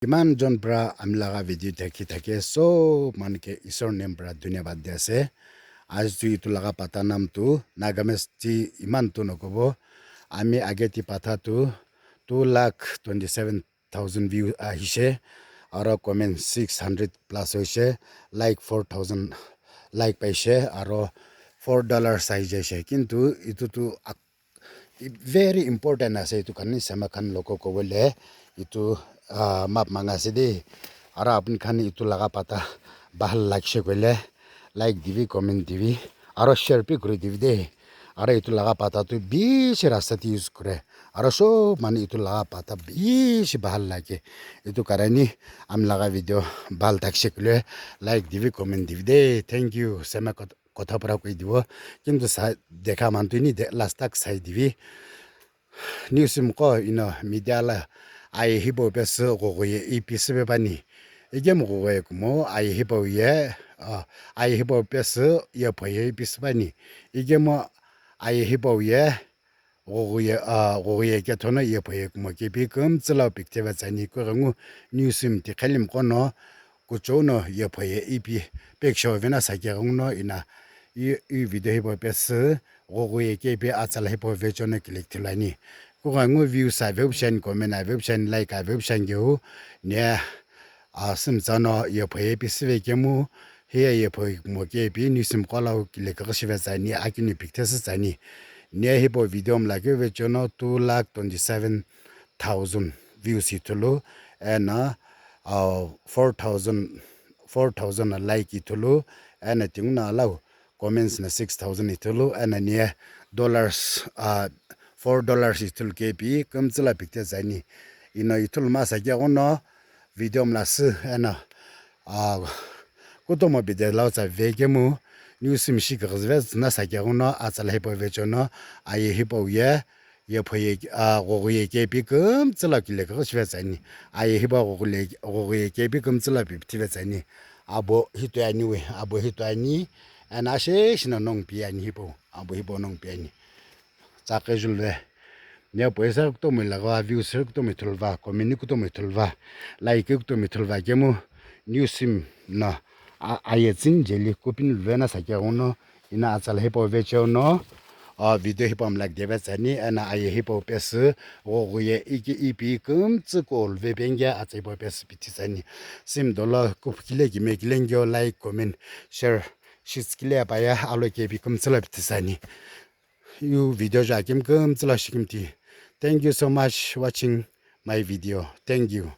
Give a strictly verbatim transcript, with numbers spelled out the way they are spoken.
Kiman jon pra ami laga video thaki thake so manike Isor name pra dhanyabad di ase. Azu itu laga pata nam tu Nagamese ti iman tu nokobo. Ami age ti pata tu two lakh twenty seven thousand view ahishe. Aro comment six hundred plus hoishe. Like four thousand like paishe. Aro four dollars ahijaishe. Kintu itu tu ak- very important ase itu khan sema khan loko kowele itu ah, map manga ase de. Aro apni khan itu laga pata bahal lakishe koile like divi, comment divi, aro share pi kuri divi de. Aro itu laga pata tu bishi rasta ti use kure. Aro sob manu itu laga pata bishi bahal lage. Itu karani ami laga video bahal thakishe koile like divi, comment divi de. Thank you. Sema kot- kotha pura koi dibo. Kintu sa dekha mantu ni de last tak sai divi. News mqo ino media la aye hipau pesü ghoghoye ipi süpe pani. Ikemu ghoghoye kumo aye hipau ye, ah, aye hipau pesü yephoye ipi süpani. Ikemu aye hipau ye ghoghoye, ah, ghoghoye kethono yephoye kumo kepi kümtsü lau piktheve tsani kughengu news mtiqheli mqono kuchou no yephoye ipi pekisho vena sakeghenguno ina i, i video hipau pesü ghoghoye kepi atsala hipau vechono kilek thilani. Kughengu views aveu shani, comment aveu shani, like aveu shani geu ne, ah, sümtsano yephoye ipi süve kemu, hiye yephoye kumo kepi news mqo lau kilek ghishive tsani, akini pikthesü tsani. Ne hipau video mlakeu vechono two lakh twenty seven thousand views ithulu, ena, ah, four thousand, four thousand like ithulu, ena tinguna alau comments na six thousand ithulu, ena nie dollars, ah, four dollars ithulu kepi kümtsü la pikte tsani. Ino ithulu masa keghuno video mlasü, ena, ah, kutomo bide lau tsa vekemu news mishi kighizive tsüna sakeghuno atsala hipau vechono aye hipau ye yephoye, ah, ghoghoye kepi kümtsü la kilek ghishive tsani. Aye hipau ghoghoye, ghoghoye kepi kümtsü la pipithive tsani. Abo hitoani we, abo hitoani, ena ashe shino nongu piani hipau, abo hipau nongu piani. Tsaqe julve. Ne poisa kutomo lagwa, views kutomo ithuluva, comment kutomo ithuluva, like kutomo ithuluva kemu news mna a-, aye tsini jeli kupini luvena sakeghuno ina atsala hipau vechono, ah, video hipau mlak deve tsani, ena aye hipau pesü ghoghoye iki ipi kümtsü ko luve penge atsa hipau pesü pithi tsani. Sim dolo kupkile kime kilengeo like, comment, share shitskile apaya alo kepi kümtsü la pithi tsani. Yu video ja kim kümtsü la shikimti. Thank you so much watching my video. Thank you.